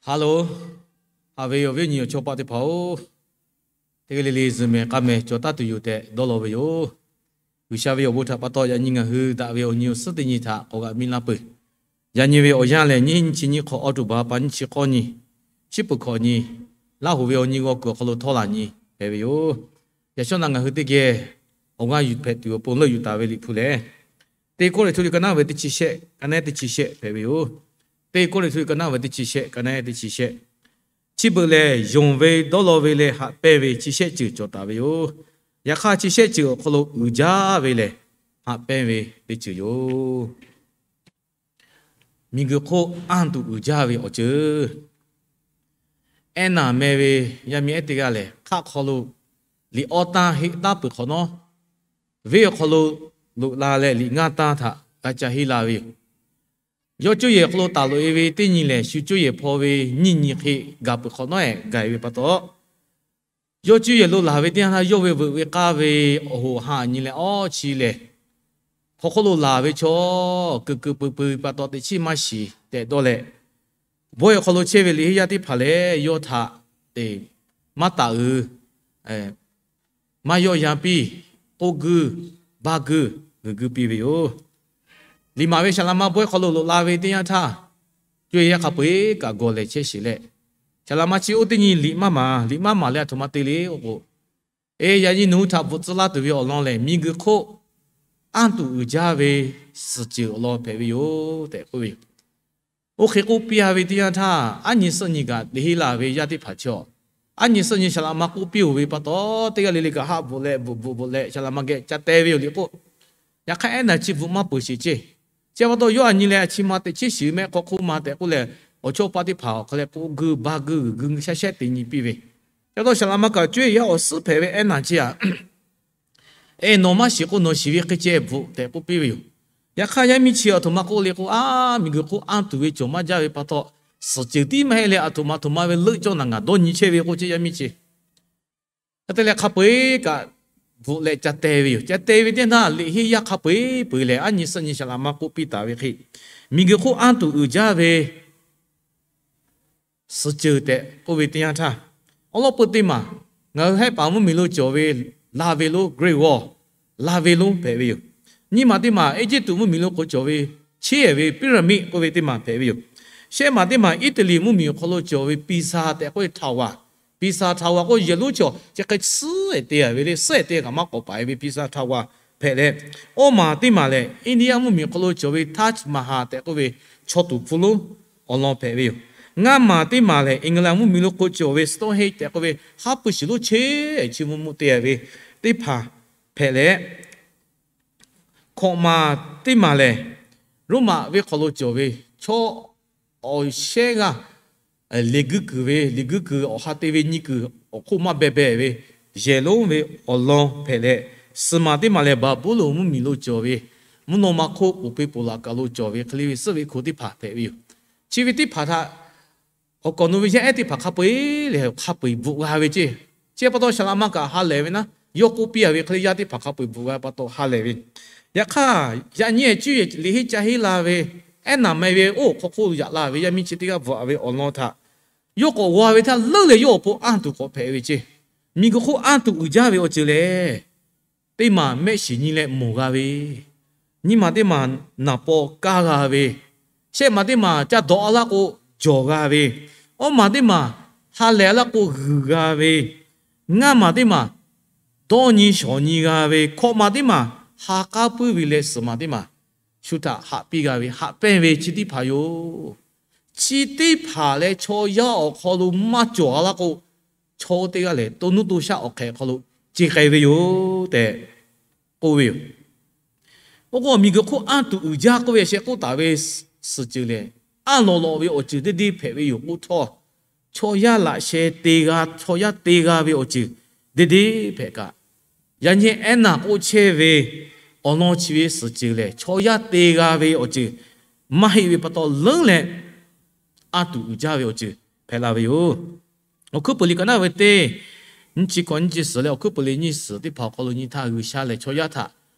Hello, haꞈ ve awˬ viˉ awˬ nyi awˬ chawˇ paˆ teˇ hpaˍ-oˬ, teˇ g'aˇ le le zuhꞈ mehˍ k'a mehˍ cawˬ taˉ tuˬ yoˬ tehꞈ dawˇ law ve yoˬ. G'uiˬsha ve awˬ bon htaꞈ pa taw yaꞈ nyi ngaˬ hui daꞈ ve awˬ nyi awˬ suhˉ teˇ nyi htaꞈ k'awꞈ g'aꞈ miˇ laˇ peuˬ. Yaꞈ nyi ve awˬ yanˇ lehˬ, nyiˇ hinˉ nyiˇ chi nyiˇ hk'awꞈ, awˇ tuˬ baˬ pa nyiˇ chi k'awˇ nyi, chi peuˬ hkawꞈ nyi, Laˇ hoꞈ ve awˬ nyi g'aw kuiˬ awˬ hk'aw lo htawˇ laˬ nyi hpehꞈ ve yoˬ. Yaꞈ shawˉ naꞈ ngaˬ hui teˇ geh awˬ g'aˇ yuˬ hpehꞈ tuˬ awˬ pon leuˆ yuˬ taˍ ve Liꞈ hpu lehˬ, Teˇ Kawˇrenˍhtuˆ liꞈ ka naˉ ve teˇ chi shehˆ, ka naˉ teˇ chi shehˆ hpehꞈ ve yoˬ. Teˇ Kawˇrenˍhtuˆ liꞈ ka naˉ ve teˇ chi shehˆ, ka naˉ teˇ chi shehˆ. Chi beuꞈ lehˬ, yonˍ ve dawˇ law ve leh haꞈ pehnˇ ve chi shehˆ ceuˬ cawˬ taˍ ve yoˬ. Yaꞈ hk'aˇ, chi shehˆ ceuˬ awˬ hk'aw lo uiˍ jaˇ ve lehˬ, haꞈ pehnˇ ve teˇ ceuˬ yoˬ. Miˬguiˬ hk'oˆ anˇ tuˬ uiˍ jaˇ ve awˬ ceuˬ. Ehˉ naˬ meh ve yaˇ miˇ ehˉ teˇ g'aˇ lehˬ, hk'aˆ hk'aw lo liꞈ awˇ tanˇ heˆ taˉ peuˬ hk'awꞈ nawˉ, venˇ awˬ hk'aw lo loꞈ la leh liꞈ ngaˇ tanˇ htaꞈ g'a ca henˇ la ve yoˬ. Yawˇ cuˇ yehˬ hk'aw lo taˍ loꞈ e ve teˇ nyi lehˬ, shu cuˇ yehˬ hpaw ve nyiˇ nyi hk'e gaˬ peuˬ hk'awꞈ nawˉ ehˉ gaˬ e ve pa taw, yawˇ cuˇ yehˬ lo laˬ ve teˇ yanˇ htaˇ, yawˇ ve veuꞈ ve k'aˇ ve awˬ hoꞈ ha nyi leh awˇ chi lehˬ, hk'aw hk'oˆ lo laˬ ve chaw keu keu peu peu pa taw teꞈ chiˉ maˇ shiˍ tehꞈ dawˇ leh, bawehˇ awˬ hk'aw lo chehˇ ve liꞈ henˇ yaˇ teˇ hpaˍ lehˬ, yawˇ htaꞈ te maˇ taˍ uiˍ, maˇ yawˆ yan piˇ, k'oˆ guiˇ baˇ guiˇ g'uiˬ guiˇ piˇ ve yoˬ. Liꞈ maˍ ve Saˍ laꞈ ma bawehˇ hk'aw lo loꞈ la ve teˇ yanˇ htaˇ, co e yaˇ hk'a peu eˬ kaꞈ gawˬ lehˬ chehˇ sheˍ leh, Saˍ laꞈ ma chi oˇ teˇ nyi liꞈ maˇ maˍ, liꞈ maˇ maˍ leh a htoꞈ ma te le k'o k'o, e yaꞈ nyi nawˬ hui htaꞈ bvuhꞈ tcuh laˇ tuˬ ve awˬ lawn lehˬ, miˬguiˬ hk'oˆ anˇ tuˬ uiˍ jaˇ ve suhˍ ceuˬ awˬ lawn hpehꞈ ve yoˬ tehꞈ k'oˆ ve yoˬ. Oˇ hk'e k'oˆ piˇ a ve teˇ yanˇ htaˇ, aˉ nyi suhˆ nyi kaꞈ teꞈ henˇ la ve yaˇ teˇ hpaˍ chi, aˉ nyi suhˆ nyi Saˍ laꞈ ma k'oˆ piˇ oˬ ve pa taw, teˇ g'aˇ le le kaꞈ haˆ bvuhꞈ leh bvuhꞈ bvuhꞈ bvuhꞈ leh Saˍ laꞈ ma geh ca teh ve yoˬ liꞈ k'o, yaꞈ hk'aˇ ehˉ naˬ chi bvuhꞈ maˇ peuˬ sheˍ ceˇ. Chi pa taw yawˇ a nyi leh a chi ma teꞈ chiˉ shiˍ mehˆ hk'aw hk'oˆ ma tehꞈ k'oˆ leh, awˬ chawˇ paˆ teˇ hpaˍ awˬ hk'a leh k'oˆ guiˇ baˇ guiˇ g'uiˬ guiˇ shaˉ shehˆ te nyi piˇ ve. Chi pa taw Saˍ laꞈ ma kaꞈ co e yaˇ awˬ suhˉ hpehꞈ ve ehˉ naˬ chi aꞈ, e nawˬ maˇ shiˍ k'o nawˬ shiˍ ve hk'e ceh bvuhꞈ tehꞈ k'oˆ piˇ ve yoˬ. Yaꞈ hk'aˇ yaˇ miˇ chi a htoꞈ ma k'oˆ le k'o, aˉ, miˬguiˬ hk'oˆ anˇ tuˬ ve cawˬ maˇ jaˇ ve pa taw, suhˍ ceuˬ tiˉ maˇ heˆ leh a htoꞈ ma a htoꞈ ma ve leuˆ cawˇ naˬ ngaˬ dawˇ nyi chehˇ ve k'o, chi yaˇ miˇ chi hk'e te leh hk'a peu eˬ kaꞈ bvuhꞈ leh ca teh ve yoˬ. Ca teh ve teˇ yanˇ htaˇ, liꞈ henˇ yaˇ hk'a peu eˬ peu eˬ lehˬ, aˉ nyi suhˆ nyi Saˍ laꞈ ma k'oˆ piˇ taˍ ve hk'e, miˬguiˬ hk'oˆ anˇ tuˬ uiˍ jaˇ ve suhˍ ceuˬ tehꞈ k'oˆ ve teˇ yanˇ htaˇ, awˉ lawˉ peu teˇ maˬ ngaˬ hui hehˆ paˍ mvuhˇmiˬ lo cawˬ ve laˇ ve lonˉ, Great Wall, laˇ ve lonˉ hpehꞈ ve yoˬ. Nyiˇ maˬ teˇ maˬ Eˇjiˇtuꞈ mvuhˇmiˬ lo k'o cawˬ ve cheˇ ve pyramid k'oˆ ve teˇ maˬ hpehꞈ ve yoˬ. Shehˆ maˬ teˇ maˬ Iˉtaˍliˍ mvuhˇmiˬ awˬ hk'aw lo cawˬ ve Piˇsaˍ tehꞈ k'oˆ ve htaˍ waˬ, Piˇsaˍ htaˍ waˬ k'o yehˬ lonˉ chaw chi hk'e suhˉ te a ve le, suhˉ te kaꞈ maˇ k'awꞈ paˍ e ve Piˇsaˍ htaˍ waˬ hpehꞈ leh, awˇ maˬ teˇ maˬ lehˬ India mvuhˇmiˬ awˬ hk'aw lo cawˬ ve Taj Mahal tehꞈ k'oˆ ve chaw tuˍ hpfuh lonˉ awˬ lawn hpehꞈ ve yoˬ. Ngaˇ maˬ teˇ maˬ lehˬ England mvuhˇmiˬ lo k'o cawˬ ve Stonehenge tehꞈ k'oˆ ve haˉ pui shiˍ lonˉ cheˇ chi mvuhˇ mvuhˇ te a ve teˇ hpaˍ hpehꞈ leh, hkawꞈ maˬ teˇ maˬ lehˬ, Roˉmaꞈ venˇ hk'aw lo cawˬ ve chaw awˬ shehˉ g'aˇ liꞈ guiˇ kuiˬ ve, liꞈ guiˇ kuiˬ awˬ ha te ve nyi kuiˬ awˬ hk'oˆ maˇ beh beh ve yehˬ lonˉ ve awˬ lawn hpehꞈ leh, suhˍ maˬ teˇ maˬ lehˬ Baˍbuˍlonˍ mvuhˇmiˬ lo cawˬ ve mvuhˇ naw ma hk'oˆ k'oˍ peˇ ponˬ laꞈ kaˬ lo cawˬ ve hk'e le ve suhˆ ve hko teˇ hpaˍ hpehꞈ ve yoˬ. Chi ve teˇ hpaˍ htaꞈ awˬ kawˍ nawˬ ve yaˇ ehˉ teˇ hpaˍ hk'a peu eˬ lehˬ hk'a peu eˬ bvuhꞈ g'a ve ceˇ. Chi pa taw Saˍ laꞈ ma kaꞈ ha lehˬ ve naˉ, yawˇ k'oˆ piˇ a ve hk'e le yaˇ teˇ hpaˍ hk'a peu eˬ bvuhꞈ g'a pa taw ha lehˬ ve. Yaꞈ hk'aˇ, yaꞈ nyi cuˇ yehˬ liꞈ henˇ ca henˇ la ve, ehˉ naˬ meh ve oˇ hk'aw hk'oˆ yaꞈ la ve yaˇ miˇ chi teˇ g'aˇ bvuhꞈ a ve awˬ lawn htaꞈ yawˇ k'awꞈ g'aw ve htaˇ leuˉ leh yawˇ awˬ pon anˇ tuˬ k'awꞈ hpehꞈ ve ceˇ. Miˬguiˬ hk'oˆ anˇ tuˬ uiˍ jaˇ ve awˬ ceuˬ lehˬ, teˇ maˬ mehˆ shiˍ nyi leh mawˬ g'a ve, nyiˇ maˬ teˇ maˬ naˍ paw kaˇ g'a ve, shehˆ maˬ teˇ maˬ caˇ dawꞈ a laˇ k'o jawˬ g'a ve, awˇ maˬ teˇ maˬ ha lehˬ a laˇ k'o g'uiˬ g'a ve, ngaˇ maˬ teˇ maˬ dawˇ nyi shawˍ nyi g'a ve, hkawꞈ maˬ teˇ maˬ ha k'aˉ puiˉ ve leh suhˍ maˬ teˇ maˬ shu htaꞈ haꞈ piˇ g'a ve, haꞈ pehnˇ ve chi teˇ hpaˍ yoˬ. Chi teˇ hpaˍ leh chaw yaˇ awˬ hk'aw lo maˇ cawˬ a laˇ k'o, chaw teˇ g'aˇ lehˬ to nuˇ to shaˆ awˬ hk'ehꞈ hk'aw lo ce k'ai ve yoˬ tehꞈ k'oˆ ve yoˬ. Oˇ k'o, miˬguiˬ hk'oˆ anˇ tuˬ uiˍ jaˇ k'oˆ ve sheh k'oˆ taˍ ve suhˍ ceuˬ lehˬ, anˇ lawꞈ lawꞈ ve awˬ ceuˬ teˇ deˇ hpehꞈ ve yoˬ k'oˆ htawˇ, chaw yaˇ laꞈ sheh te g'a, chaw yaˇ te g'a ve awˬ ceuˬ deˇ deˇ hpehꞈ kaꞈ, yaꞈ nyi ehˉ naˬ k'oˆ chehˇ ve awˬ lawn chi ve suhˍ ceuˬ lehˬ, chaw yaˇ te g'a ve awˬ ceuˬ maˇ heˆ ve pa taw leuˉ leh, anˇ tuˬ uiˍ jaˇ ve awˬ ceuˬ hpehꞈ la ve yoˬ. Awˬ hkuiˉ puiˍ liꞈ ka naˉ ve teˇ nyiˇ chi hkawꞈ nyiˇ chi suhˍ leh awˬ hkuiˉ puiˍ liꞈ nyiˇ suhˍ teˇ hpaˍ awˬ hk'aw lo nyi htaˇ, G'uiˬsha lehˬ chaw yaˇ htaꞈ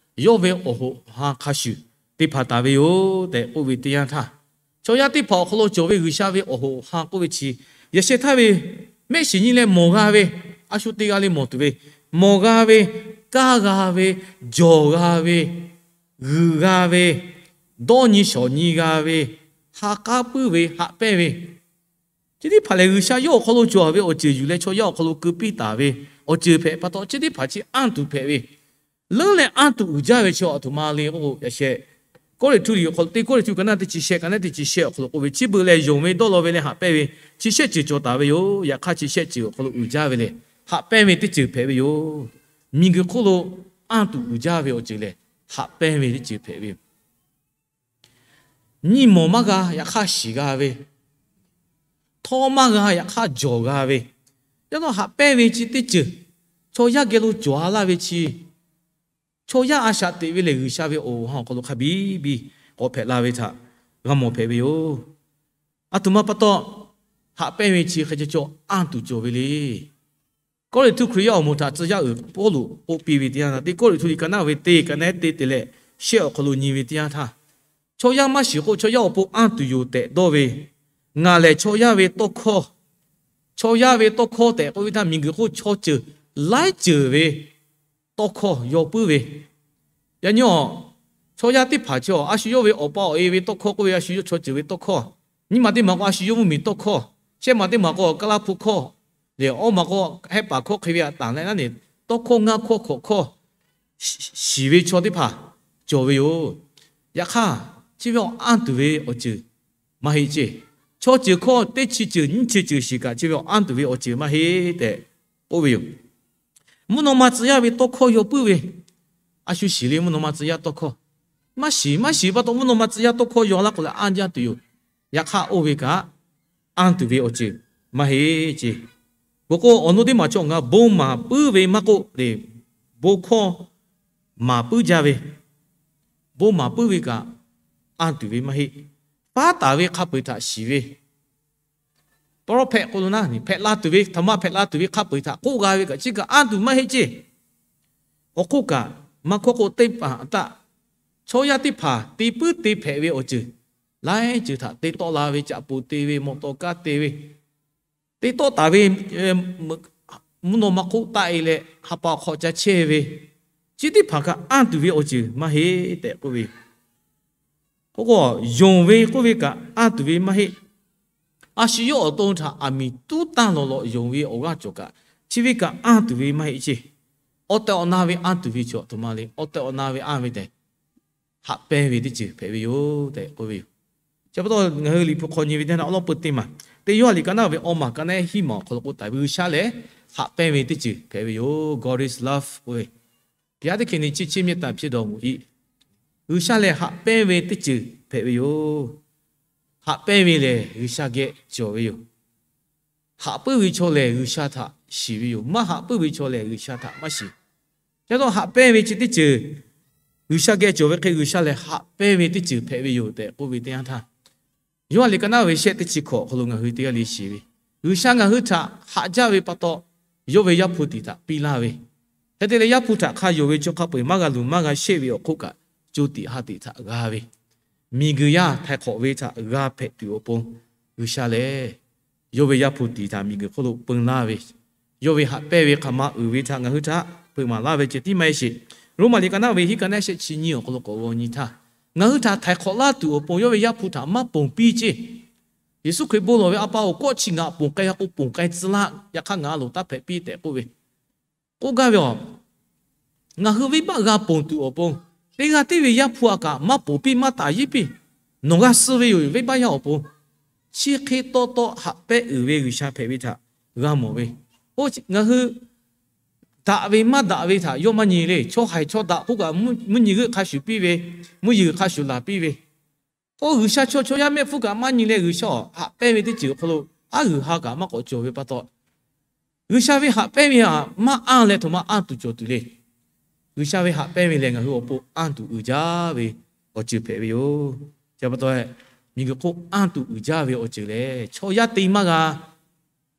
yawˇ ve awˬ hoꞈ ha hk'a shuˍ te hpanˍ taˍ ve yoˬ tehꞈ k'oˆ ve teˇ yanˇ htaˇ, Chaw yaˇ teˇ hpaˍ awˬ hk'aw lo cawˬ ve G'uiˬsha ve awˬ hoꞈ awˬ ha k'oˆ ve chi, yaꞈ sheh htaˇ ve mehˆ shiˍ nyi leh mawˬ g'a ve, a shu te g'a le mawˬ tuˬ ve, mawˬ g'a ve, kaˇ g'a ve, jawˬ g'a ve, g'uiˬ g'a ve, dawˇ nyi shawˍ nyi g'a ve, ha k'aˉ puiˉ ve, haꞈ pehnˇ ve, chi teˇ hpaˍ lehˬ G'uiˬsha yawˇ awˬ hk'aw lo cawˬ ve awˬ ceuˬ yuˬ leh chaw yaˇ awˬ hk'aw lo keu piˇ taˍ ve awˬ ceuˬ hpehꞈ pa taw, chi teˇ hpaˍ chi anˇ tuˬ hpehꞈ ve, leuˉ leh anˇ tuˬ uiˍ jaˇ ve chi a htoꞈ ma le k'oˆ k'o, yaꞈ sheh Kawˇrenˍhtuˆ liꞈ awˬ hk'aw lo, teˇ Kawˇrenˍhtuˆ ka naˆ teˇ chi shehˆ, ka naˆ teˇ chi shehˆ awˬ hk'aw lo k'oˆ ve, chi beuꞈ lehˬ yonˍ ve dawˇ law ve leh haꞈ pehnˇ ve chi shehˆ ceuˬ cawˬ taˍ ve yoˬ. Yaꞈ hk'aˇ chi shehˆ ceuˬ awˬ hk'aw lo uiˍ jaˇ ve lehˬ, haꞈ pehnˇ ve teˇ ceuˬ hpehꞈ ve yoˬ. Miˬguiˬ hk'oˆ lo anˇ tuˬ uiˍ jaˇ ve awˬ ceuˬ lehˬ, haꞈ pehnˇ ve teˇ ceuˬ hpehꞈ ve yoˬ. Nyi mawˬ maˇ g'a, yaꞈ hk'aˇ shiˍ g'a ve, htawˇ maˇ g'a, yaꞈ hk'aˇ jawˬ g'a ve, yaˇ taw haꞈ pehnˇ ve chi teˇ ceuˬ, chaw yaˇ geh lo cawˬ a laˇ ve chi, chaw yaˇ a shaꞈ teꞈ ve lehˬ G'uiˬsha ve awˬ ha awˬ hk'aw lo hk'a biˇ biˇ k'awꞈ hpehꞈ la ve htaꞈ g'a mawˬ hpehꞈ ve yoˬ. A htoꞈ ma pa taw, haꞈ pehnˇ ve chi hk'e ca cawˬ anˇ tuˬ cawˬ ve le. Kawˇrenˍhtuˆ Hkriꞈ yaˇ awˬ moˍ htaꞈ tcuh yaˇ uiˍ Pawˇluꞈ k'oˆ piˇ ve teˇ yanˇ htaˇ, teˇ Kawˇrenˍhtuˆ liꞈ ka naˆ ve teˇ, ka naˆ teˇ te leh shehˆ awˬ hk'aw lo nyi ve teˇ yanˇ htaˇ, chaw yaˇ maˇ shiˍ k'o chaw yaˇ awˬ pon anˇ tuˬ yoˬ tehꞈ dawˇ ve, ngaˬ lehˬ chaw yaˇ ve tawˇ hkawˇ, chaw yaˇ ve tawˇ hkawˇ tehꞈ k'oˆ ve htaˇ, miˬguiˬ hk'oˆ chaw ceuˬ laiˉ ceuˬ ve tawˇ hkawˇ yaw puiˉ ve, yaꞈ nyi awˬ, chaw yaˇ teˇ hpaˍ chi a shu yawˇ ve awˬ pa awˬ e ve tawˇ hkawˇ k'oˆ ve, a shu yawˇ chaw ceuˬ ve tawˇ hkawˇ, nyiˇ maˬ teˇ maˬ k'o a shu yawˇ mvuhˇmiˬ tawˇ hkawˇ, shehˆ maˬ teˇ maˬ k'o Kaˇlaˇ hpu hkawˇ, lehˬ awˇ maˬ k'o Hehˆ paˍ hkawˇ hk'e ve htaꞈ tanˬ leh naˉ ne, tawˇ hkawˇ ngaˇ hkawˇ hkawꞈ hkawˇ shiˍ ve chaw teˇ hpaˍ cawˬ ve yoˬ. Yaꞈ hk'aˇ, chi ve awˬ anˇ tuˬ ve awˬ ceuˬ maˇ heˆ ceˇ. Chaw ceuˬ hkawˇ teˇ chi ceuˬ nyiˇ chi ceuˬ shiˍ kaꞈ, chi ve awˬ anˇ tuˬ ve awˬ ceuˬ maˇ heˆ tehꞈ k'oˆ ve yoˬ. Mvuhˇ naw ma tcuh yaˇ ve tawˇ hkawˇ yaw puiˉ ve, a shu shiˍ le mvuhˇ naw ma tcuh yaˇ tawˇ hkawˇ. Maˇ shiˍ, maˇ shiˍ pa taw mvuhˇ naw ma tcuh yaˇ tawˇ hkawˇ yaw laˇ k'o leh anˇ jaˇ tuˬ yoˬ. Yaꞈ hk'aˇ oˇ ve kaꞈ anˇ tuˬ ve awˬ ceuˬ maˇ heˆ ceˇ. K'o k'o awˬ nu teˇ maˬ chaw ngaˬ bon maˍ puiˉ ve maˇ k'oˆ le, bon hkawˇ maˍ puiˉ jaˇ ve, bon maˍ puiˉ ve kaꞈ anˇ tuˬ ve maˇ heˆ. Faˉ taˍ ve hk'a peu-eˬ htaꞈ shiˍ ve, prophet k'o lo naˉ, hpehꞈ la tuˬ ve, htaꞈ ma hpehꞈ la tuˬ ve hk'a peu-eˬ htaꞈ k'oˆ g'a ve kaꞈ chi kaꞈ anˇ tuˬ maˇ heˆ ceˇ. Awˬ hk'oˆ kaꞈ, maˇ hkawˇ k'o teˇ hpaˍ htaꞈ chaw yaˇ teˇ hpaˍ te puiˉ te hpehꞈ ve awˬ ceuˬ laiˉ ceuˬ htaꞈ te tawˆ la ve, caꞈ poˍ te ve, mawꞈ tawˍ kaˇ te ve, te tawˆ taˍ ve, mvuhˇ naw ma hk'oˆ taˆ e leh ha pa awˬ hk'aw ca chehˇ ve, chi teˇ hpaˍ kaꞈ anˇ tuˬ ve awˬ ceuˬ maˇ heˆ tehꞈ k'oˆ ve yoˬ. K'o k'o, yonˍ ve k'oˆ ve kaꞈ anˇ tuˬ ve maˇ heˆ. A shu yawˇ awˬ to htaꞈ aˬ miˍ tuˉ tanˇ lawˬ lawꞈ yonˍ ve awˬ g'aˇ cawˬ kaꞈ, chi ve kaꞈ anˇ tuˬ ve maˇ heˆ ceˇ. Awˬ tehˬ awˬ na ve anˇ tuˬ ve chi a htoꞈ ma le. Awˬ tehˬ awˬ na ve anˇ ve tehꞈ, haꞈ pehnˇ ve teˇ ceuˬ hpehꞈ ve yoˬ tehꞈ k'oˆ ve yoˬ. Chi pa taw ngaˬ hui Liꞈ hpu hk'aw nyi ve teˇ na awˬ lawn peu teˇ maˬ, teˇ Yoˇhanˬ liꞈ ka naˆ ve awˇ maˬ ka naˆ hiˉ maˬ awˬ hk'aw lo k'oˆ taˍ ve, G'uiˬsha lehˬ haꞈ pehnˇ ve teˇ ceuˬ hpehꞈ ve yoˬ. God is love k'oˆ ve, ဘုရားသခင်သည် ချစ်ခြင်း မေတ္တာ ဖြစ်တော်မူ၏. G'uiˬsha lehˬ haꞈ pehnˇ ve teˇ ceuˬ hpehꞈ ve yoˬ. Haꞈ pehnˇ ve lehˬ G'uiˬsha geh cawˬ ve yoˬ. Haꞈ puiˉ ve chaw lehˬ G'uiˬsha htaꞈ shiˍ ve yoˬ. Maˇ haꞈ puiˉ ve chaw lehˬ G'uiˬsha htaꞈ maˇ shiˍ. Chi pa taw haꞈ pehnˇ ve chi teˇ ceuˬ, G'uiˬsha geh cawˬ ve hk'e G'uiˬsha lehˬ haꞈ pehnˇ ve teˇ ceuˬ hpehꞈ ve yoˬ tehꞈ k'oˆ ve teˇ yanˇ htaˇ, Yoˇhanˬ liꞈ ka naˆ ve shehˆ teˇ chi hkawꞈ awˬ hk'aw lo ngaˬ hui teˇ g'aˇ le shiˍ ve, G'uiˬsha ngaˬ hui htaꞈ haꞈ jaˇ ve pa taw, yawˇ ve Yaˇ hpu tiꞈ htaꞈ piˇ laˇ ve, hk'e te leh Yaˇ hpu htaꞈ hk'a yonˍ ve chaw hk'a peu-eˬ maˇ g'a luˬ maˇ g'a shehˆ ve awˬ hk'oˆ kaꞈ, co tiꞈ ha tiꞈ htaꞈ g'a ve, miˬguiˬ yaˇ htaiˍ hk'awꞈ ve htaꞈ g'a hpehꞈ tuˬ awˬ pon, G'uiˬsha lehˬ yawˇ ve Yaˇ hpu tiꞈ htaꞈ miˬguiˬ hk'oˆ lo peun laˇ ve, yawˇ ve haꞈ pehnˇ ve hk'aˬ ma uiˍ ve htaꞈ ngaˬ hui htaꞈ hpeuꞈ maˍ laˇ ve ceh tiˉ maˇ heˆ sheˍ. Roˉmaꞈ liꞈ ka naˆ ve hiˉ ka naˆ shehˆ chi nyiˇ awˬ hk'aw lo k'awꞈ g'aw nyi htaˇ, ngaˬ hui htaꞈ htaiˍ hk'awꞈ laˇ tuˬ awˬ pon yawˇ ve Yaˇ hpu htaꞈ maˇ ponˬ piˇ ceˇ. Yeˍsuˆ Hkriꞈ bon lawˬ ve, A pa-oˬ, kawˆ chi ngaˬ ponˬ k'ai g'a k'o ponˬ k'ai tcuh laˇ, yaꞈ hk'aˇ ngaˬ a loˍ taˇ hpehꞈ piˇ tehꞈ k'oˆ ve, k'oˆ gaˇ ve yoˬ. Ngaˬ hui venˇbaˆ g'a ponˬ tuˬ awˬ pon, teˇ g'aˇ tiˉ ve Yaˇ hpu a kaꞈ maˇ ponˬ piˇ maˇ taˍ yiˉ piˇ, nawˬ g'a suh ve yoˬ. Venˇbaˆ yaˇ awˬ pon chi hk'e taw taw haꞈ pehnˇ uiˍ ve G'uiˬsha hpehꞈ ve htaꞈ g'a mawˬ ve, oˇ ngaˬ hui daꞈ ve maˇ daꞈ ve htaꞈ yawˇ maˇ nyi le. Chaw haiˬ chaw daꞈ k'oˆ kaꞈ mvuhˇ nyi g'euˆ hk'a shuˍ piˇ ve, mvuhˇ yeˬ g'euˆ hk'a shuˍ laˬ piˇ ve, oˇ G'uiˬsha chaw chaw yaˇ mehˆ hpfuhˇ kaꞈ maˇ nyi leh G'uiˬsha haꞈ pehnˇ ve teˇ ceuˬ awˬ hk'aw lo aˉ g'uiˬ ha kaꞈ maˇ k'awꞈ cawˬ ve pa taw, G'uiˬsha ve haꞈ pehnˇ ve htaꞈ maˇ anˇ leh htoꞈ ma anˇ tuˬ cawˬ tuˬ le. G'uiˬsha ve haꞈ pehnˇ ve lehˬ ngaˬ hui awˬ pon anˇ tuˬ uiˍ jaˇ ve awˬ ceuˬ hpehꞈ ve yoˬ. Chi pa taw, miˬguiˬ hk'oˆ anˇ tuˬ uiˍ jaˇ ve awˬ ceuˬ lehˬ chaw yaˇ te maˇ g'a,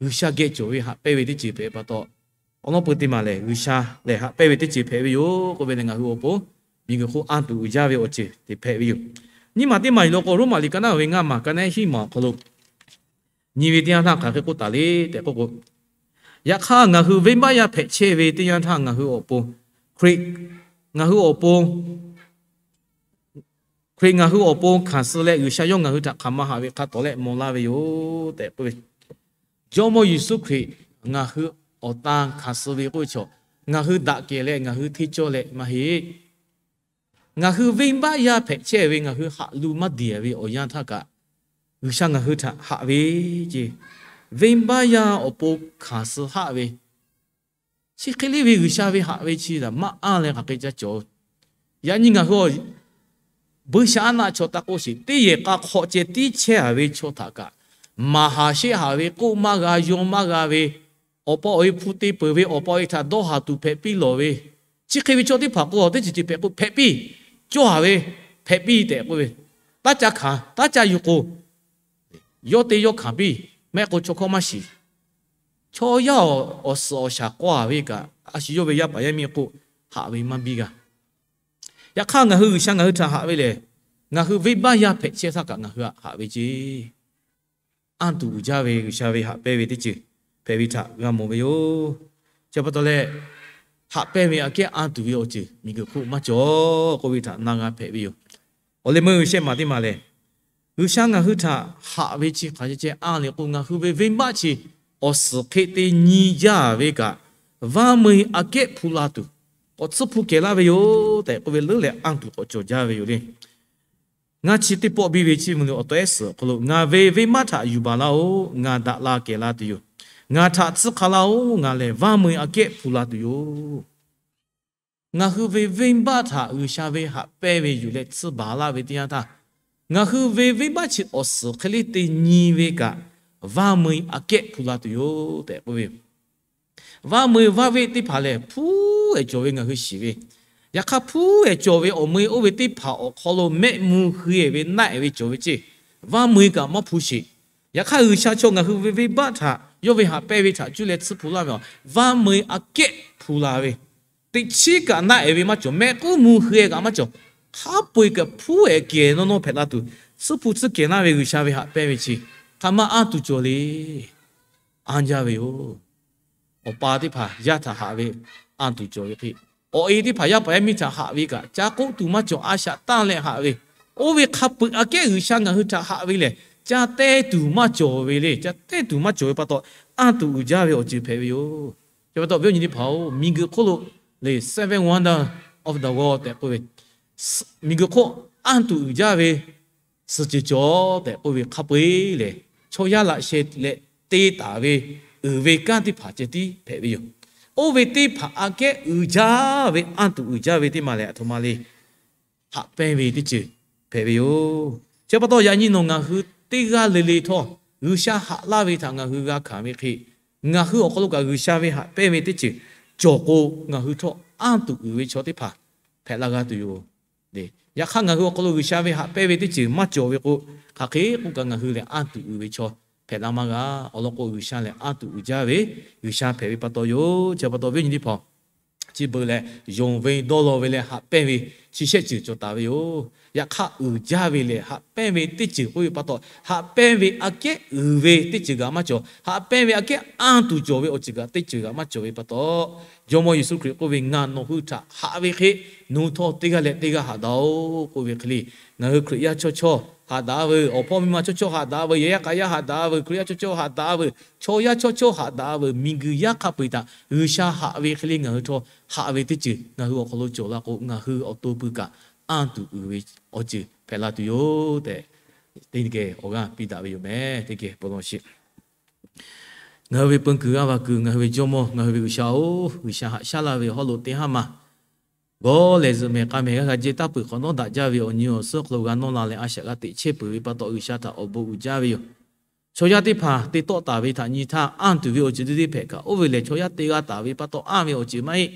G'uiˬsha geh cawˬ ve haꞈ pehnˇ ve teˇ ceuˬ hpehꞈ pa taw, awˬ lawn peu teˇ maˬ lehˬ G'uiˬsha lehˬ haꞈ pehnˇ ve teˇ ceuˬ hpehꞈ ve yoˬ k'oˆ ve lehˬ, ngaˬ hui awˬ pon miˬguiˬ hk'oˆ anˇ tuˬ uiˍ jaˇ ve awˬ ceuˬ te hpehꞈ ve yoˬ. Nyiˇ maˬ teˇ maˬ yuˬ lo k'o, Roˉmaꞈ liꞈ ka naˉ ve ngaˇ maˬ ka naˉ hiˉ maˬ awˬ hk'aw lo nyi ve teˇ yanˇ htaˇ hk'aˬ hk'e k'oˆ taˍ le tehꞈ k'oˆ k'o, yaꞈ hk'aˇ ngaˬ hui venˇbaˆ yaˇ hpehꞈ chehˇ ve teˇ yanˇ htaˇ ngaˬ hui awˬ pon, Hkriꞈ ngaˬ hui awˬ pon Hkriꞈ ngaˬ hui awˬ pon hkanˍ suh leh G'uiˬsha yawˇ ngaˬ hui htaꞈ hk'aˬ ma haꞈ ve hk'a tawˍ leh maw laˇ ve yoˬ tehꞈ k'oˆ ve. Jawˇmawˇ Yeˍsuˆ Hkriꞈ ngaˬ hui awˬ tan hkanˍ suh ve k'oˆ ve chaw, ngaˬ hui daꞈ kehˬ leh ngaˬ hui hteˇ cawˇ leh maˇ heˆ. Ngaˬ hui venˇbaˆ yaˇ hpehꞈ chehˇ ve ngaˬ hui haꞈ lu maˇ deˬ ve awˬ yanˇ htaˇ kaꞈ, G'uiˬsha ngaˬ hui htaꞈ haꞈ ve ce. Venˇbaˆ yaˇ awˬ pon hkanˍ suh haˆ ve, chi hk'e le ve G'uiˬsha ve haꞈ ve chi htaꞈ maˇ anˇ leh hk'aˬ hk'e caˇ cawˬ. Yaꞈ nyi ngaˬ hui buiˇshaˆaˉnaˆ chaw taˇ k'oˆ sheˍ, teˇ yehˬ k'a hk'awꞈ ceh tiˉ chehˇ a ve chaw htaꞈ kaꞈ, maˍ haˍ sheˆ haˍ ve, k'oˆ maˇ g'a, yaw maˇ g'a ve, awˬ pa awˬ e hpu te peuˬ ve, awˬ pa awˬ e htaꞈ dawˇ haˍ tuˬ hpehꞈ piˇ lawˬ ve, chi hk'e ve chaw teˇ hpaˍ k'o, teˇ ceuˬ ceuˬ hpehꞈ k'o hpehꞈ piˇ, cawˇ haˍ ve, hpehꞈ piˇ tehꞈ k'oˆ ve, taˇ ca hkanˍ, taˇ ca yuˬ k'o, yawˇ te yawˇ hkanˍ piˇ, mehˆ k'o chaw hkawˇ maˇ shiˍ. Chaw yaˇ awˬ suhˍ awˬ shaˍ k'awˇ haˍ ve kaꞈ, a shu yawˇ ve yaˇ paˍ yaˇ miˇ k'oˆ haꞈ ve maˇ biˇ g'a. Yaꞈ hk'aˇ ngaˬ hui G'uiˬsha ngaˬ hui htaꞈ haꞈ ve lehˬ, ngaˬ hui venˇbaˆ yaˇ hpehꞈ chehˇ htaˇ kaꞈ ngaˬ hui htaꞈ haꞈ ve ce. Anˇ tuˬ uiˍ jaˇ ve G'uiˬsha ve haꞈ pehnˇ ve teˇ ceuˬ hpehꞈ ve htaꞈ g'a mawˬ ve yoˬ. Chi pa taw leh, haꞈ pehnˇ ve aꞈ kehˉ anˇ tuˬ ve awˬ ceuˬ miˬguiˬ hk'oˆ maˇ cawˬ k'oˆ ve htaꞈ na g'a hpehꞈ ve yoˬ. Awˬ leh meuˇ shehˆ maˬ teˇ maˬ lehˬ, G'uiˬsha ngaˬ hui htaꞈ haꞈ ve chi hk'aˬ ceh ceh anˇ le k'o, ngaˬ hui ve venˇbaˆ chi awˬ suhˍ hk'e te nyi jaˇ ve kaꞈ, vaˇ meu aꞈ kehˉ hpu la tuˬ, k'awꞈ tsuhˇ hpu kehˬ laˇ ve yoˬ tehꞈ k'oˆ ve leuˉ leh, anˇ tuˬ k'awꞈ cawˬ jaˇ ve yoˬ le. Ngaˇ chi teˇ pawˆ biˇ ve Chiˇ mvuh liꞈ awˬ tawehˉ suhˍ awˬ hk'aw lo, ngaˬ ve venˇbaˆ htaꞈ yuˬ baˬ laˇ-oˆ. Ngaˬ daꞈ la kehˬ la tuˬ yoˬ. Ngaˬ htaꞈ tsuhˇ hk'a laˇ-oˆ. Ngaˬ lehˬ vaˇ meu aꞈ kehˉ hpu la tuˬ yoˬ. Ngaˬ hui ve venˇbaˆ htaꞈ G'uiˬsha ve haꞈ pehnˇ ve yuˬ leh tsuhˇ baˬ laˇ ve teˇ yanˇ htaˇ, ngaˬ hui ve venˇbaˆ chi awˬ suhˍ hk'e le te nyi ve kaꞈ, vaˇ meu aꞈ kehˉ hpu la tuˬ yoˬ tehꞈ k'oˆ ve yoˬ. Vaˇ meu vaˇ veˆ teˇ hpaˍ lehˬ, hpuˉ ehˍ cawˬ ve ngaˬ hui shiˍ ve. Yaꞈ hk'aˇ, hpuˉ ehˍ cawˬ ve awˬ meu oˇ ve teˇ hpaˍ awˬ hk'aw lo mehˆ mvuh hui-ehˍ ve naˆ-ehˍ ve cawˬ ve ceˇ, vaˇ meu kaꞈ maˇ hpu sheˍ. Yaꞈ hk'aˇ, G'uiˬsha chaw ngaˬ hui ve venˇbaˆ htaꞈ yawˇ ve haꞈ pehnˇ ve htaꞈ cuˇ leh tsuhˇ hpu laˇ ve, vaˇ meu aꞈ kehˉ hpu la ve, teꞈ chiˉ kaꞈ naˆ-ehˍ ve maˇ cawˬ, mehˆ k'uˉ mvuh hui-ehˍ kaꞈ maˇ cawˬ, hk'a peu-eˬ kaꞈ hpuˉ ehˍ kehˬ nawˇ nawˇ hpehꞈ la tuˬ, tsuhˇ hpu tsuhˇ kehˬ laˇ ve G'uiˬsha ve haꞈ pehnˇ ve chi hk'aˬ ma anˇ tuˬ cawˬ le. Anˇ jaˇ ve yoˬ. Awˬ pa teˇ hpaˍ yaˇ htaꞈ haꞈ ve anˇ tuˬ cawˬ ve hk'e, awˬ e teˇ hpaˍ yaˇ paˍ yaˇ miˇ htaꞈ haꞈ ve kaꞈ, ca k'oˆ tuˬ maˇ cawˬ, a shaꞈ tanˇ leh haꞈ ve. Oˇ ve hk'a peu-eˬ aꞈ kehˉ G'uiˬsha ngaˬ hui htaꞈ haꞈ ve lehˬ, ca te tuˬ maˇ cawˬ ve le. Ca te tuˬ maˇ cawˬ ve pa taw, anˇ tuˬ uiˍ jaˇ ve awˬ ceuˬ hpehꞈ ve yoˬ. Chi pa taw, viˉ awˬ nyi teˇ hpaˍ-oˬ, miˬguiˬ hk'oˆ lo le seven wonder of the world tehꞈ k'oˆ ve, miˬguiˬ hk'oˆ anˇ tuˬ uiˍ jaˇ ve suhˍ ceuˬ cawˬ tehꞈ k'oˆ ve hk'a peu-eˬ lehˬ, chaw yaˇ laꞈ sheh leh te taˍ ve uiˍ ve kanˉ teˇ hpaˍ ceh tiˉ hpehꞈ ve yoˬ. Oˇ ve teˇ hpaˍ aꞈ kehˉ uiˍ jaˇ ve, anˇ tuˬ uiˍ jaˇ ve teˇ maˬ lehˬ, aˬ htoꞈ ma le, haꞈ pehnˇ ve teˇ ceuˬ hpehꞈ ve yoˬ. Chi pa taw, yaꞈ nyi nawˬ ngaˬ hui teˇ g'aˇ le le htawˇ, G'uiˬsha haꞈ laˇ ve htaꞈ ngaˬ hui g'a hkanˍ ve hk'e, ngaˬ hui awˬ hk'aw lo kaꞈ G'uiˬsha ve haꞈ pehnˇ ve teˇ ceuˬ cawˬ k'o, ngaˬ hui htawˇ anˇ tuˬ uiˍ ve chaw teˇ hpaˍ hpehꞈ la g'a tuˬ yoˬ. Yaꞈ hk'aˇ, ngaˬ hui awˬ hk'aw lo G'uiˬsha ve haꞈ pehnˇ ve teˇ ceuˬ maˇ cawˬ ve k'o, hk'aˬ hk'e k'oˆ kaꞈ ngaˬ hui lehˬ anˇ tuˬ uiˍ ve chaw hpehꞈ la maˇ g'a. Awˬ lawn k'o, G'uiˬsha lehˬ anˇ tuˬ uiˍ jaˇ ve G'uiˬsha hpehꞈ ve pa taw yoˬ. Chi pa taw, viˉ awˬ nyi teˇ hpaˍ, chi beuꞈ lehˬ yonˍ ve dawˇ law ve leh haꞈ pehnˇ ve chi shehˆ ceuˬ cawˬ taˍ ve yoˬ. Yaꞈ hk'aˇ, uiˍ jaˇ ve lehˬ haꞈ pehnˇ ve teˇ ceuˬ k'oˆ ve pa taw, haꞈ pehnˇ ve aꞈ kehˉ uiˍ ve teˇ ceuˬ kaꞈ maˇ cawˬ. Haꞈ pehnˇ ve aꞈ kehˉ anˇ tuˬ cawˬ ve awˬ ceuˬ kaꞈ teˇ ceuˬ kaꞈ maˇ cawˬ ve pa taw, Jawˇmawˇ Yeˍsuˆ Hkriꞈ k'oˆ ve, Ngaˬ nawˬ hui htaꞈ haꞈ ve hk'e, nawˬ hui htawˇ teˇ g'aˇ leh teˇ g'aˇ haꞈ daꞈ-oꞈ k'oˆ ve hk'e le, ngaˬ hui Hkriꞈ yaˇ chawˇ chawˇ haꞈ daꞈ-a veuˬ, awˬ hpawˇ miˇ ma chawˇ chawˇ haꞈ daꞈ-a veuˬ, yaˇ yaˇ k'a yaˇ haꞈ daꞈ-a veuˬ, Hkriꞈ yaˇ chawˇ chawˇ haꞈ daꞈ-a veuˬ, chaw yaˇ chawˇ chawˇ haꞈ daꞈ-a veuˬ, miˬguiˬ yaˇ hk'a peu-eˬ htaꞈ G'uiˬsha haꞈ ve hk'e le ngaˬ hui htawˇ haꞈ ve teˇ ceuˬ ngaˬ hui awˬ hk'aw lo cawˬ la k'o, ngaˬ hui awˬ to pui kaꞈ anˇ tuˬ uiˍ ve awˬ ceuˬ hpehꞈ la tuˬ yoˬ tehꞈ, teˇ geh awˬ g'aˇ piˇ daꞈ ve yoˬ meh. Teˇ geh bon lawˬ sheˍ. Ngaˬ hui ve peun kuiˬ g'aˇ va kuiˬ, ngaˬ hui ve Jawˇmawˇ, ngaˬ hui ve G'uiˬsha-oˬ, G'uiˬsha haꞈ shaˉ laˇ ve hawˉ lo teˇ haˉ ma gawˇ lehˬ zuhꞈ mehˍ k'a mehˍ g'a g'a jehˇ taˇ peuˬ hk'awꞈ nawˉ daꞈ jaˇ ve awˬ nyi awˬ suhˉ hk'aw lo g'a nawˇ la leh a shaꞈ g'a teꞈ chehˇ peuˬ ve pa taw, G'uiˬsha htaꞈ awˬ bon uiˍ jaˇ ve yoˬ. Chaw yaˇ teˇ hpaˍ te tawˆ taˍ ve htaꞈ nyi htaˇ, anˇ tuˬ ve awˬ ceuˬ teˇ deˇ hpehꞈ kaꞈ, oˇ ve lehˬ chaw yaˇ te g'a taˍ ve pa taw anˇ ve awˬ ceuˬ maˇ heˆ.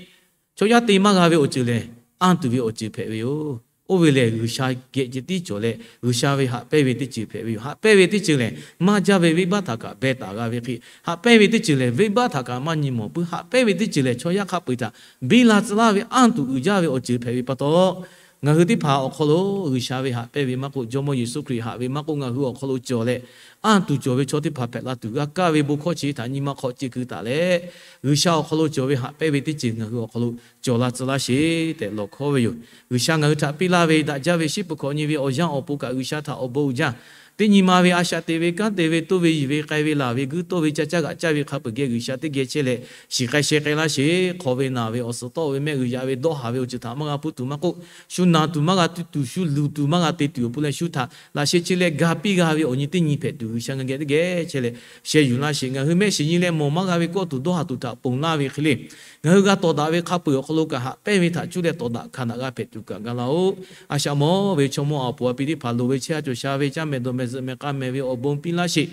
Chaw yaˇ te maˇ g'a ve awˬ ceuˬ lehˬ, anˇ tuˬ ve awˬ ceuˬ hpehꞈ ve yoˬ. Oˇ ve lehˬ, G'uiˬsha geh ceh tiˉ cawˬ leh, G'uiˬsha ve haꞈ pehnˇ ve teˇ ceuˬ hpehꞈ ve yoˬ. Haꞈ pehnˇ ve teˇ ceuˬ lehˬ, maˇ jaˇ ve venˇbaˆ htaꞈ kaꞈ beh taˍ g'a ve hk'e, haꞈ pehnˇ ve teˇ ceuˬ lehˬ, venˇbaˆ htaꞈ kaꞈ maˇ nyi mawˬ puiˉ. Haꞈ pehnˇ ve teˇ ceuˬ lehˬ, chaw yaˇ hk'a peu-eˬ htaꞈ biˇ la tcuh laˇ ve anˇ tuˬ uiˍ jaˇ ve awˬ ceuˬ hpehꞈ ve pa taw, Ngaˬ hui teˇ hpaˍ awˬ hk'aw lo G'uiˬsha ve haꞈ pehnˇ ve maˇ k'oˆ, Jawˇmawˇ Yeˍsuˆ Hkriꞈ haꞈ ve maˇ k'oˆ, ngaˬ hui awˬ hk'aw lo cawˬ leh, anˇ tuˬ cawˬ ve chaw teˇ hpaˍ hpehꞈ la tuˬ g'a kaˇ ve bon hkawˇ chi htaꞈ nyi ma hk'aw ce keu taˍ leh, G'uiˬsha awˬ hk'aw lo cawˬ ve haꞈ pehnˇ ve teˇ ceuˬ ngaˬ hui awˬ hk'aw lo cawˬ la tcuh laˇ sheˍ tehꞈ lawˬ hkawˇ ve yoˬ. G'uiˬsha ngaˬ hui htaꞈ piˇ laˇ ve daꞈ jaˇ ve shiˉ peuˬ hkawꞈ nyi ve awˬ yanˇ awˬ pon kaꞈ G'uiˬsha htaꞈ awˬ bon uiˍ jaˇ. Teˇ nyi ma ve a shaꞈ teꞈ ve kanˉ te ve toˇ ve yiˬ ve k'ai ve laˬ ve guiˇ toˇ ve ca caˇ g'aꞈ caˇ ve hk'a peuˬ geh G'uiˬsha teˇ geh chehˇ leh, shiˍ k'ai sheh k'ai laˇ sheˍ. Hk'aw ve naˬ ve awˬ suhˍ tawˆ ve mehˆ g'uiˬ yaꞈ ve dawˇ haˍ ve awˬ ceuˬ htaꞈ maˇ g'a pui tuˬ maˇ k'oˆ, shu naˬ tuˬ maˇ g'a tuˬ, shu luˬ tuˬ maˇ g'a te tuˬ awˬ pon leh shu htaꞈ laꞈ sheh chehˇ leh ga piˇ g'a ve awˬ nyi teˇ nyi hpehꞈ tuˬ G'uiˬsha ngaˬ geh teˇ geh chehˇ leh sheh yuˬ laˇ sheˍ. Ngaˬ hui mehˆ shiˍ nyi leh mawˬ maˇ g'a ve kawˇ tuˬ dawˇ haˍ tuˬ htaꞈ ponˬ laˇ ve hk'e le, ngaˬ hui g'a tawˍ daꞈ ve hk'a peuˬ awˬ hk'aw lo kaꞈ haꞈ pehnˇ ve htaꞈ cuˇ leh tawˍ daꞈ hkanˍ daꞈ g'a hpehꞈ tuˬ kaꞈ ga laˇ-oˆ. A shaꞈ mawˇ ve chaw mawˇ awˬ pon a pi teˇ hpaˍ loˍ ve chehˇ a cawˬ sha ve caˇ mehˍ dawˬ mehˍ zuhꞈ mehˍ k'a mehˍ ve awˬ bon piˇ laˇ sheˍ.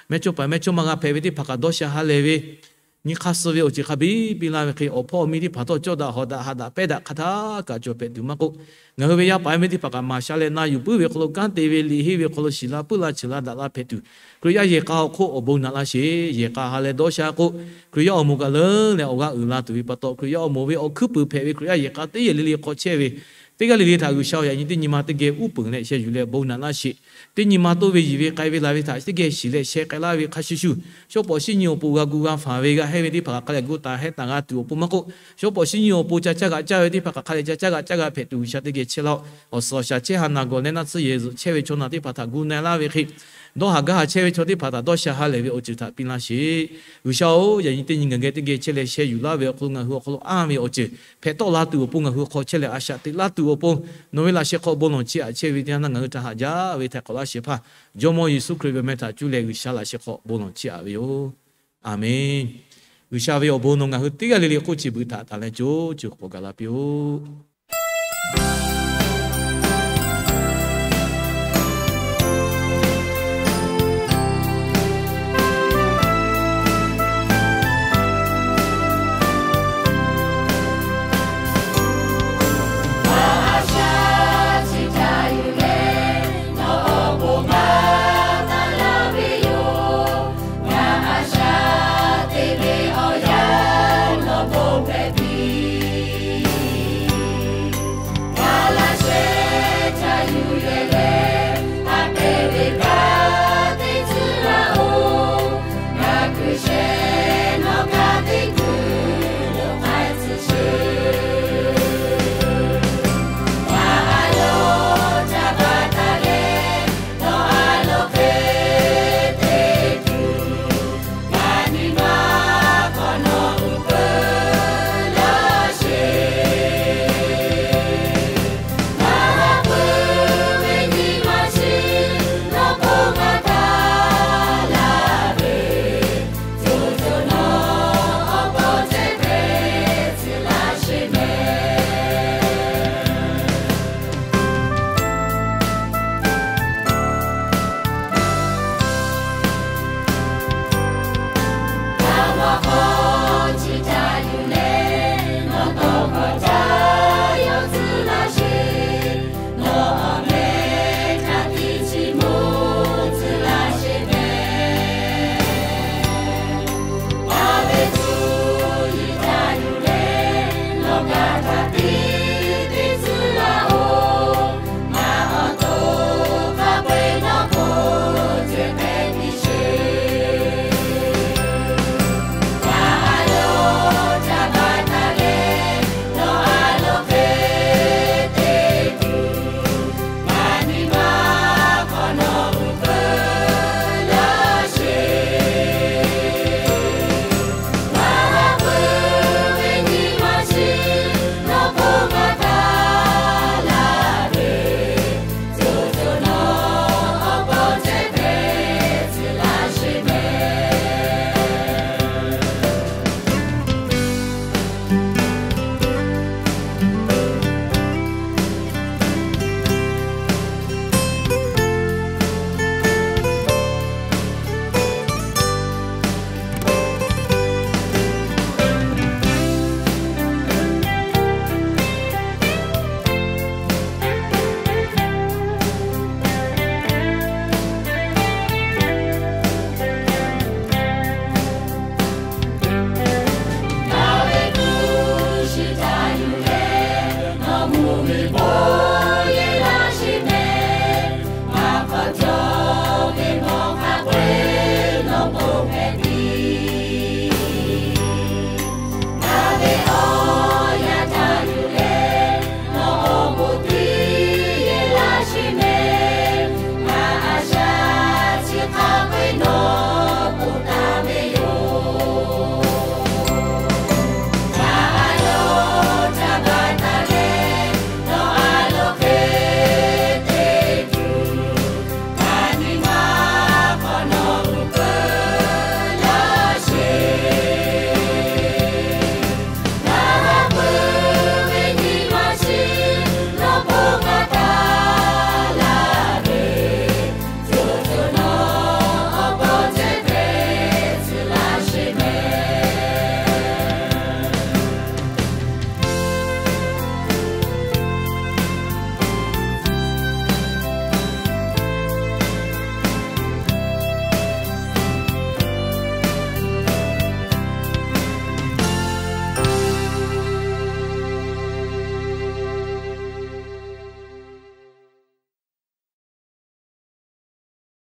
Mehˇchawˇ paˍ mehˇchawˇma g'a hpehꞈ ve teˇ hpaˍ kaꞈ dawˇ sha ha lehˬ ve nyi hk'aˇ suh ve awˬ ceuˬ hk'a biˇ piˇ laˇ ve hk'e, awˬ hpawˇ awˬ miˇ teˇ hpaˍ htawˇ cawˇ daꞈ hawˍ daꞈ haꞈ daꞈ pehnˇ daꞈ hk'a htaˇ kaꞈ cawˬ hpehꞈ tuˬ maˇ k'oˆ, ngaˬ hui ve yaˇ paˍ yaˇ miˇ teˇ hpaˍ kaꞈ maˍ sha leh na yuˬ puiˉ ve hk'aw lo kanˉ te ve liꞈ henˇ ve hk'aw lo shiˍ la puiˉ la cheuˬ la daꞈ la hpehꞈ tuˬ, Hkriꞈ yaˇ yehˬ k'a awˬ hk'oˆ awˬ bon naꞈ laˇ sheˍ. Yehˬ k'a ha leh dawˇ sha k'o, Hkriꞈ yaˇ awˬ moˍ kaꞈ leuˉ leh awˬ g'aˇ uiˍ la tuˬ ve pa taw, Hkriꞈ yaˇ awˬ moˍ ve awˬ hkuiˉ puiˍ hpehꞈ ve Hkriꞈ yaˇ yehˬ k'a teˇ yehˬ le le hk'aw chehˇ ve teˇ g'aˇ le le htaꞈ G'uiˬsha yaꞈ nyi teˇ nyi ma teˇ geh uˉ peunˍ leh sheh yuˬ leh bon naꞈ laˇ sheˍ. Teˇ nyi ma toˇ ve yiˬ ve k'ai ve laˬ ve htaꞈ teˇ geh shiˍ leh sheh k'ai laˇ ve hk'a shuˍ shuˍ, shawˉ pawˍ shinˉ nyi awˬ pon g'a gu g'a faˍ ve g'a henˇ ve teˇ hpaˍ kaꞈ hk'a leh gu taˍ hehnˇ taˍ g'a tuˬ awˬ pon maˇ k'oˆ, shawˉ pawˍ shinˉ nyi awˬ pon ca caˇ g'aꞈ caˇ ve teˇ hpaˍ kaꞈ hk'a leh ca caˇ g'aꞈ caˇ g'a hpehꞈ tuˬ G'uiˬsha teˇ geh chehˇ laˇ-oˆ. Awˬ suhˍ awˬ shaˍ chehˇ ha naˬ gawˬ leh naˆ tsuhˇ yehˬ zuhꞈ chehˇ ve chaw naˬ teˇ hpaˍ htaꞈ gu na-e laˇ ve hk'e, dawˇ haˍ gaˇ haˍ chehˇ ve chaw teˇ hpaˍ htaꞈ dawˇ sha ha lehˬ ve awˬ ceuˬ htaꞈ piˇ laˇ sheˍ. G'uiˬsha-oˬ, yaꞈ nyi teˇ nyi ngaˬ geh teˇ geh chehˇ leh sheh yuˬ laˇ ve awˬ hk'aw lo ngaˬ hui awˬ hk'aw lo anˇ ve awˬ ceuˬ hpehꞈ tawˆ la tuˬ awˬ pon ngaˬ hui hk'aw chehˇ leh a shaꞈ teꞈ laˇ tuˬ awˬ pon, nawˬ ve laꞈ sheh hk'aw bon lawˬ chiˇ aꞈ chehˇ ve teˇ yanˇ ngaˬ hui htaꞈ haꞈ jaˇ ve htaiˍ hk'awꞈ laˇ shehˍ hpaˇ, Jawˇmawˇ Yeˍsuˆ Hkriꞈ ve awˬ meh htaꞈ cuˇ leh G'uiˬsha laꞈ sheh hk'aw bon lawˬ chiˇ aꞈ ve yoˬ. Aˬmenˍ. G'uiˬsha ve awˬ bon nawˬ ngaˬ hui teˇ g'aˇ le le hk'oˆ chi beuꞈ htaꞈ taˍ leh co co k'awꞈ gaˬ la piˇ-oˆ.